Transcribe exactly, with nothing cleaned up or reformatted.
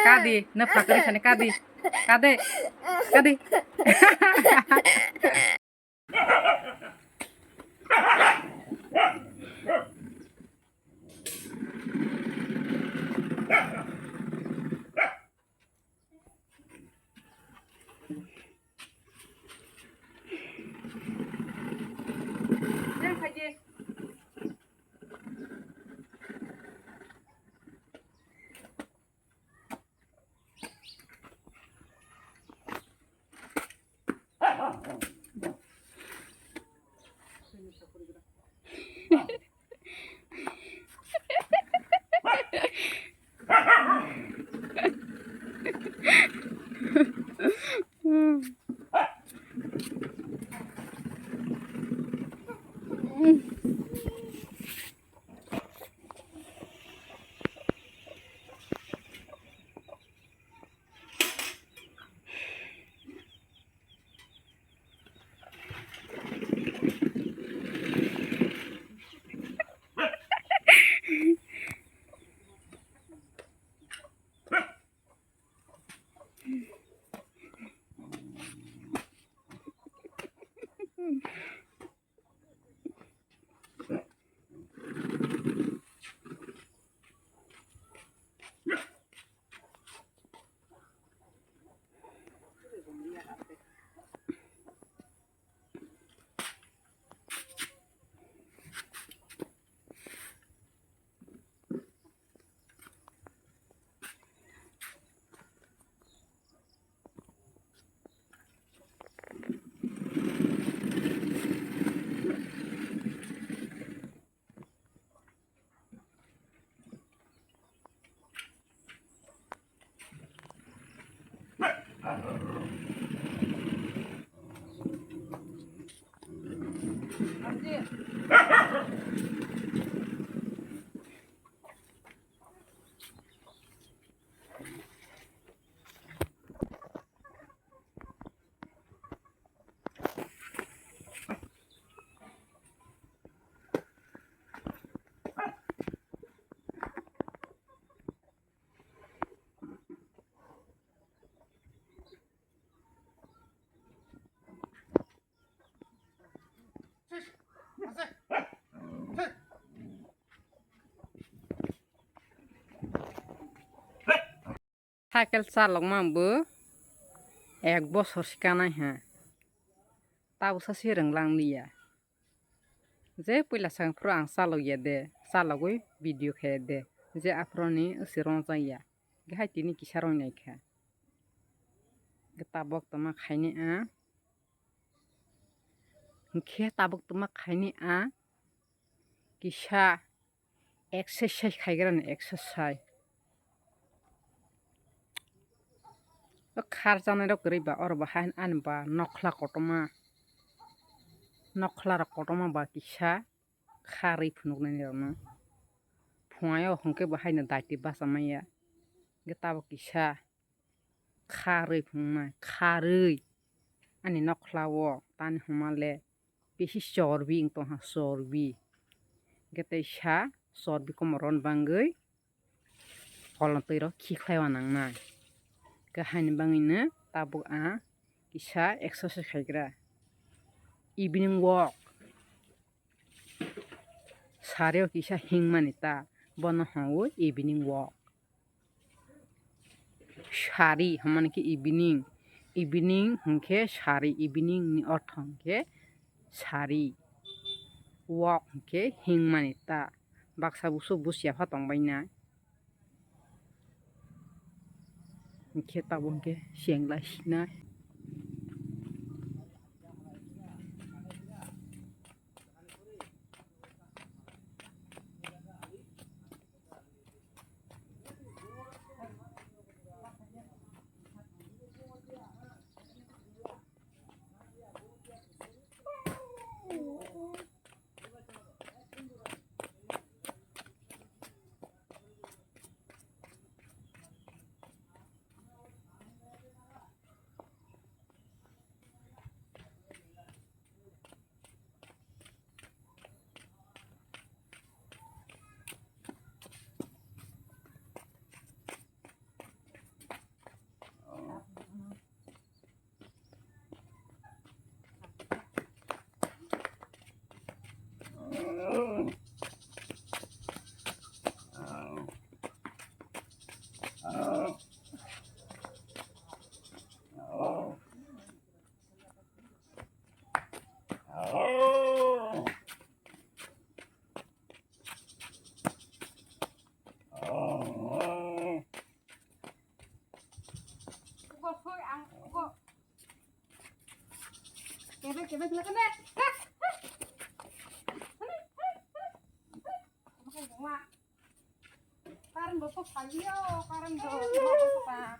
Kadi, na phakri sani kadi. Kade. Kadi. Cycle chalokma bo ek bosor se kanai ha. Tabuksa se rwnglang liya. Je puila swkang phuru ang chalok ya de, chalogwi video khe de. Je aphuru ni se rwngchak ya. Hwnkhe hai tini kisa rwngnaikha. Hwnkhe tabuk tongma khaini ang. Hwnkhe tabuk tongma khaini ang. Kisa exercise khaigrani exercise. O khar chanai rok kwrwi ba oro ba haino ani ba nokhla kotorma, nokhla rok kotorma ba kisa kharwi phunuknai rokno. Phunai o hwnkhe bo haino daiti bachamaya. Hwnkhe tabuk kisa kharwi phunuknai, kharwi ani nokhla o tani hwnma le bisi chorbi wng tongkha, chorbi. Hwnkhe teisa chorbi komo rwna bagwi kolon twi rok khikhlai uanangnai. Hwnkhe haini bagwino tabuk ang kisa exercise khaigra. Evening walk. Sari o kisa hingmani ta, bono hwnwi evening walk. Sari hwnmani khe evening, evening hwnkhe sari, evening ni ortho hwnkhe sari, walk hwnkhe hingmani ta, baksa busu busia pha tongbaina. Hwnkhe tabuk hwnkhe chengla sinai. Ugo, hoi, ang, ugo. Kebe, kebe, kebe, kebe. Current bo sok paliyo, current bo sok pa.